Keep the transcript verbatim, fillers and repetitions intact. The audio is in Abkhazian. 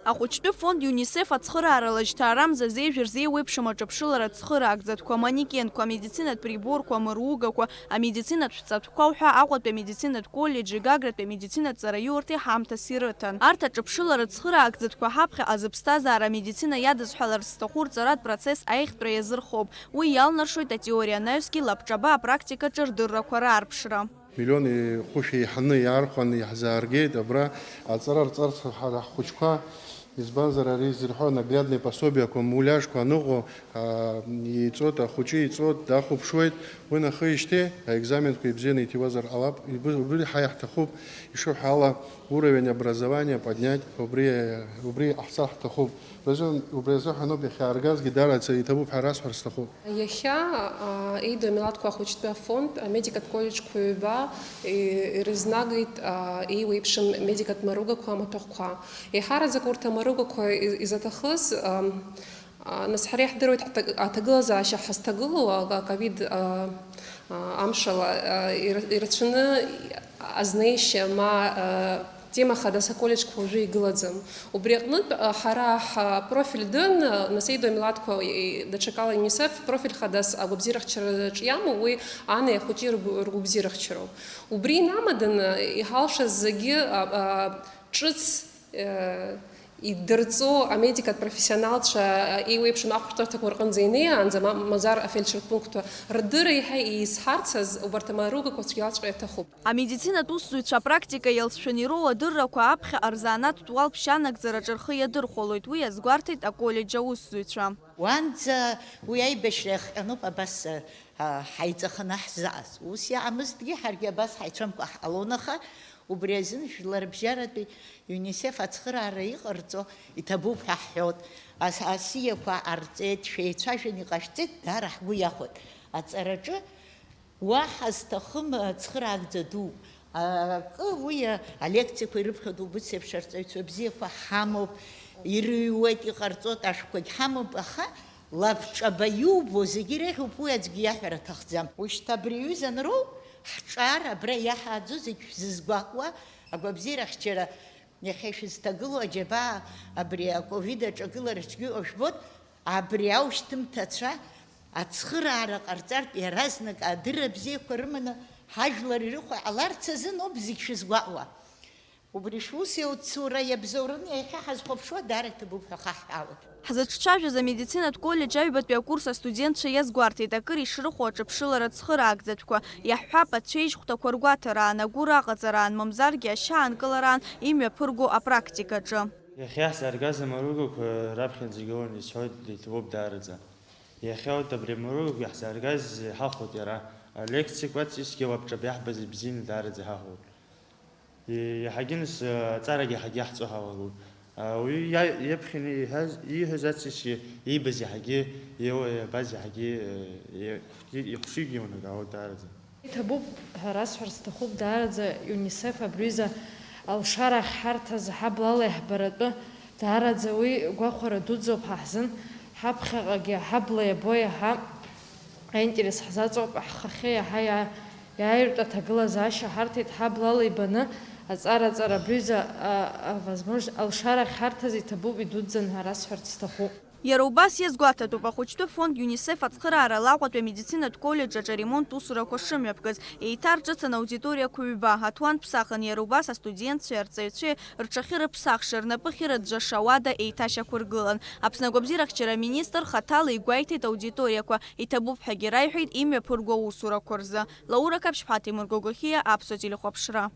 Ахәыҷтәы фонд ЮНИСЕФ ацхыраара лашьҭаарамза зеижә рзеиуеиԥшым аҿыԥшыларатә цхыраагӡатәқәа, аманекенқәа, амедицинатә приборқәа, амыругақәа, амедицинатә ҳәцатәқәа уҳәа Аҟәатәи амедицинатә коллеџьи Гагратәи амедицинатә ҵараиурҭеи ҳамҭас ирыҭан. Арҭ аҿыԥшыларатә цхыраагӡатәқәа ҳаԥхьаҟа зыԥсҭазаара амедицина иадысҳәаларц зҭаху рҵаратә процесс аиӷьтәра иазырхоуп. Уи иалнаршоит атеориа анаҩсгьы лабҿаба апрактикаҿы рдыррақәа раарԥшра. Миллион хәышә еиҳаны иаархәаны иаҳзааргеит абра аҵара рҵарц ҳара ҳхәыҷқәа, избанзар, ари зырҳәо наглядный пособиақәа, муляжқәа аныҟоу, аа, иҵоит, ахәыҷы иҵоит, дахәаԥшуеит, уи нахыижьҭеи аекзаменқәа ибзианы иҭиуазар ҟалап, иб-, убри ҳа иаҳҭахуп, ишыҳәо ала, уровень образования поднять, убри, убри ҟаҳҵар ҳҭахуп. Убри азы, убри азыҳәаноуп иахьааргазгьы даараӡа иҭабуп ҳәа расҳәар сҭахуп. Иахьа, аа, еидоу амилаҭқәа ахәыҷтәы афонд амедикатә коллеџьқәа ҩба и-, ирызнагеит, аа, еиуеиԥшым медикатә маругақәа амаҭәахәқәа. Еиҳараӡак урҭ амаругақәа и-, изаҭахыз, аа, аа, нас ҳара иаҳдыруеит ҳҭаг-, аҭагылазаашьа ҳазҭагылоу, а-, аковид, аа, аа, амшала, аа, ир-, ирацәаны азнеишьа ма, аа, тема хадас аколлеџьқәа уажәы игылаӡам. Убри аҟнытә, а, ҳара ҳпрофиль дын, а, нас еидоу амилаҭқәа, и-, и-, даҽакала ЮНИСЕФ профиль хадас агәабзиарахьчараҿы иамоу, уи ани ахәыҷи ргәы-, ргәабзиарахьчароуп. Убри инамаданы, иҳалшаз зегьы, а, а, ҿыц, э, идырҵо амедикатә профессионалцәа, а, еиуеиԥшым ахәшәтәырҭақәа рҟынӡа инеиаанӡа, ма-, мамзар афельдшер пунктқәа рдырра еиҳа еизҳарцаз, убарҭ амаругақәа цәгьалаҵәҟьа иаҭахуп. Амедицинатә усзуҩцәа апрактика иалҵшәаны ироуа адыррақәа аԥхьаҟа рзанааҭтә уалԥшьа анагӡараҿы рхы иадырхәалоит, уи азгәарҭеит аколлеџь аусзуҩцәа. Уанӡа уи аибашьра иахҟьаноуп абас, а, ҳаиҵаханы ҳзааз. Ус иаамызҭгьы ҳаргьы абас ҳаицәамкәа ҳҟалон, аха убри азын жәларбжьаратәи ЮНИСЕФ ацхыраара иҟарҵо иҭабуп ҳәа ҳҳәот. Ас-, асиақәа ҟарҵеит, шәеицәажәан иҟашәҵеит, даара ҳгәы иахәеит. Аҵараҿы Уаҳа зҭахым ацхыраагӡа ду. Акы уи алекциақәа ирыԥхьоит, убыс еиԥш арҵаҩцәа бзиақәа ҳамоуп, ирыҩуеит, иҟарҵоит, ашәҟәқәагь ҳамоуп, аха лабҿаба иубо зегьы иреиӷьуп, уи аӡәгьы иаҳәара аҭахӡам. Ушьҭа абри аҩыза анроу, ҳҿар абра иаҳааӡо зегь шәзызгәаҟуа, агәабзиарахьчара Иахьа ишәызҭагылоу аџьабаа абри аковид аҿагылараҿгьы ишәбоит, абри аушьҭымҭацәа ацхыраара ҟарҵартә иаразнак адырра бзиақәа рыманы ҳажәлар ирыхәо иҟаларц азын ауп зегь шәызгәаҟуа. Убри шәус еицура иабзоураны иахьа ҳазхәаԥшуа даара иҭабуп ҳәа хаҳҳәаауеит. Ҳзыҿцәажәаз амедицинатә коллеџь аҩбатәи акурс астудентцәа иазгәарҭеит акыр ишрыхәо аҿыԥшылара цхыраагӡатәқәа. Иаҳҳәап, ацәеижь хәҭақәа ргәаҭараан, агәыр аҟаҵараан, мамзаргьы ашьа аанкылараан имҩаԥырго апрактикаҿы. Иахьа иаҳзааргаз амаругақәа раԥхьаӡа игылан, исҳәоит, иҭабуп даараӡа. Иахьа урҭ абри амаругақәа иаҳзааргаз иҳахәоит иара. Алекциақәа аҵкьысгьы лабҿаба иаҳбаз ибзианы даараӡа иҳахәоит. Иаҳагьы нас, аҵарагьы иаҳагьы иаҳҵо ҳалагоит. Ауаҩы иа-, иаԥхьаны иҳәаз, ииҳәаз аҵкьысгьы иибаз иаҳагьы, ио-, иабаз иаҳагьы, ихәшигьы еилнагауеит даараӡа. Иҭабуп ҳәа расҳәар сҭахуп, даараӡа ЮНИСЕФ абри аҩыза алшара ахьҳарҭаз ҳаблала иаҳбаратәы даараӡа уи гәахәара дуӡӡоуп ҳа ҳзын, ҳаԥхьаҟагьы ҳабла иабо иаҳа аинтерес ҳзаҵоуп, ҳхахьы иаҳа иа-, иааиртә аҭагылазаашьа ҳарҭеит, ҳаблала ибаны аҵара-ҵара абри аҩыза, а, а, возможно, алшара ахьҳарҭаз иҭабуп, идуӡӡан ҳәа расҳәарц сҭахуп. Иара убас иазгәаҭатәуп, ахәыҷтәы фонд ЮНИСЕФ ацхыраара лаҟәатәи амедицинатә коллеџь аҿы аремонт усурақәа шымҩаԥгаз, еиҭарҿыцын аудиториақәа ҩба, аҭуан ԥсахын, иара убас астудентцәеи арҵаҩцәеи рҽахьырыԥсахша, рнапы ахьырыӡәӡәаша ауада еиҭашьақәыргылан. Аԥсны агәабзиарахьчара аминистр хаҭала игәеиҭеит аудиториақәа, иҭабуп ҳәагьы раиҳәеит имҩаԥырго аусурақәа рзы. Лаура Қаԥшьԥҳа, Тимур Гогохиа, Аԥсуа телехәаԥшра.